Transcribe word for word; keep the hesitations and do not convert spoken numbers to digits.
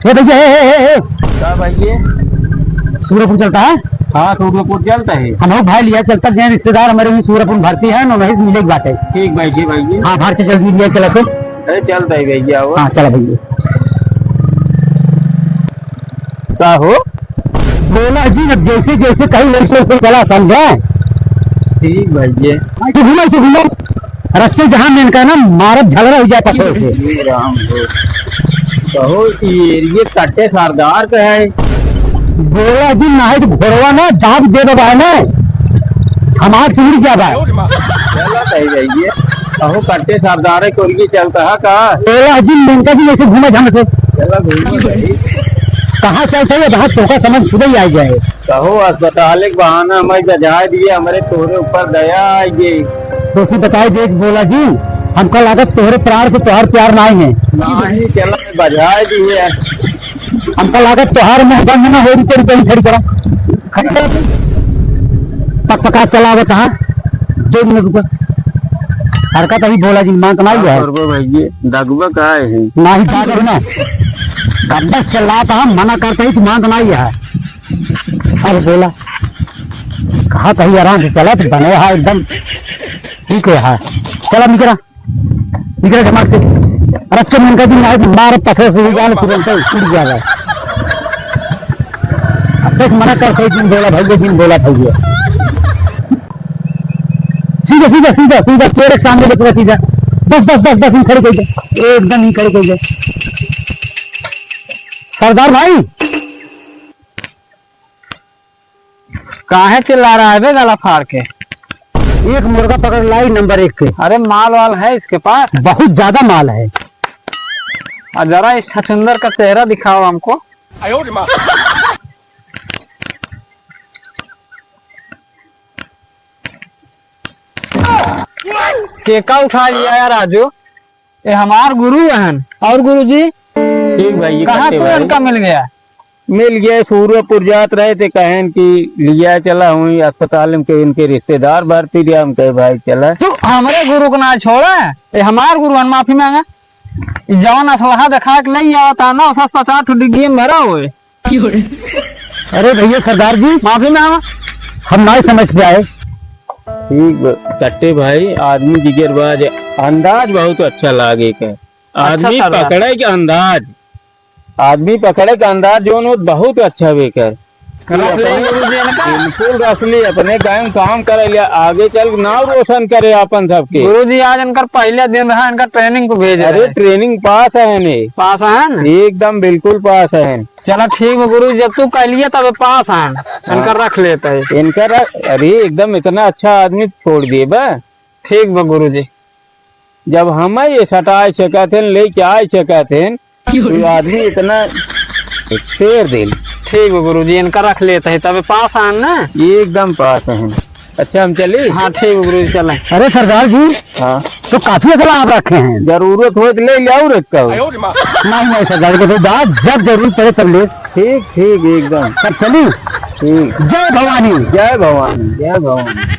ए भैया, ए, ए, ए, ए। का भैया? सूरजपुर चलता है? हाँ, सूरजपुर चलता है। हम लोग भाई लिया चलता, जे रिश्तेदार हमरे वहीं सूरजपुर भर्ती है, उन्हीं से मिले के बात है। ठीक भाई जी, भाई जी। हाँ, बाहर से जल्दी लिया चला तो। अरे चलता है भैया, वो। हाँ, चला भैया। का हो? बोला जी, अब जैसे जैसे कही वैसे वैसे चला, समझे? ठीक भाई जी। हाँ, तो घूमो, तो घूमो। रस्ते जहाँ में इनका ना मारत झगड़ा हो जाता है। हे राम हो। कहो कि ये कट्टे सरदार का है। बोला जी, नाहीं तो घोड़वा ना दाब दे दबा है ना, हमार सुधर जाबा। गलत है भैया, कहो कट्टे सरदार है, कोई चलता है का? बोला जी, इनका जी ऐसे घूमे घामे से। चला घूमो भाई। कहाँ चलते हैं, वहाँ तोका समझ खुद ही आ जाए। कहो अस्पताल के बहाना हमें बजाय दिए, हमरे तोहरे ऊपर दया आइए। तो उसी बताए देख बोला जी, हमका लागत तोहरे प्राण से तोहर प्यार नाहीं है। नाहीं, चला बजाय दिए। हमका लागत तोहार मुँह बंद ना हो, रुको, रुको, खड़ी करा। खड़ी करा। पक पका चला आवत हाँ। दो मिनट रुको। हरकत अभी बोला जी, मांग नाहीं है। करबो भैया, दगबा का है? नाहीं दागब ना। गब्बस चला था, मना करता ही तू मांग नाहीं है। अब बोला, कहा कहीं आराम से चला तो बने हा एकदम ठीक है हा। चला निकरा, निकरा दिमाग से। अरे चल इनका दिन आए तो मार पसरे से जान तुरंत ही टूट जाएगा। अब बस मना कर सही दिन बोला भैया, दिन बोला भैया। सीधा, सीधा, सीधा, सीधा, तेरे सामने देखो सीधा। बस, बस, बस, बस, ही खड़ी कर दे। एकदम ही खड़ी कर दे। सरदार भाई, काहे चिल्ला रहा है बे गला फाड़ के? एक मुर्गा पकड़ लाई नंबर एक के। अरे माल वाल है इसके पास? बहुत ज्यादा माल है। और जरा इस छछुंदर का चेहरा दिखाओ हमको। केका उठा लिया यार राजू? ये हमार गुरु हन। और गुरुजी? ठीक भाई, ये कहाँ करते से भाई। इनका मिल गया? मिल गया, सूरजपुर जात रहे थे, कहेन कि लिया चला हुई अस्पताल में, के इनके रिश्तेदार भर्ती दिया, हम कहे भाई चला। तू हमरे गुरु को ना छोड़ा, ये हमार गुरु हन, माफी मांगा। जवन असलहा दिखा के ले आवता ना, उसे पचास ठो डिग्गी में भरा हुए। अरे भैया सरदार जी, माफी मांगा। हम ना समझ पाए। ठीक बा, कट्टे भाई, आदमी जिगरबाज है, अंदाज बहुत अच्छा लागे के। अच्छा आदमी सरदार। पकड़े के अंदाज, आदमी पकड़े के अंदाज जोन हो बहुत अच्छा बेकर। रख ले गुरुजी इनका। बिल्कुल रख ली, अपने गाँव में काम करे लिया, आगे चल के नाम रोशन करे अपन सबके। गुरुजी आज इनकर पहले दिन रहा, इनका ट्रेनिंग को भेज अरे रहे हैं। ट्रेनिंग पास है ने। पास है ना? एकदम बिल्कुल पास है। चला ठीक बा गुरुजी, जब तू कह लिया तब पास है, इनका हाँ। रख लेता है। इनका रख, अरे एकदम इतना अच्छा आदमी छोड़ दिए बा। ठीक बा गुरुजी। जब हम ये सटाए सकत हैं, लेके आए सकत हैं, तो आदमी इतना शेर दिल। ठीक बा गुरुजी, इनका रख लेता है, तबे पास आन ना। एकदम पास हैं। अच्छा, हम चली? हाँ, ठीक बा गुरुजी, चलें। अरे सरदार जी, हाँ। तो काफी असलहा आप रखे हैं। जरूरत हो तो ले ले और रखा हो। नहीं, नहीं सरदार जी, कोई बात, जब जरूरत पड़े तब ले। ठीक, ठीक, एकदम। तब चली? ठीक। जय भवानी। जय भवानी, जय भवानी।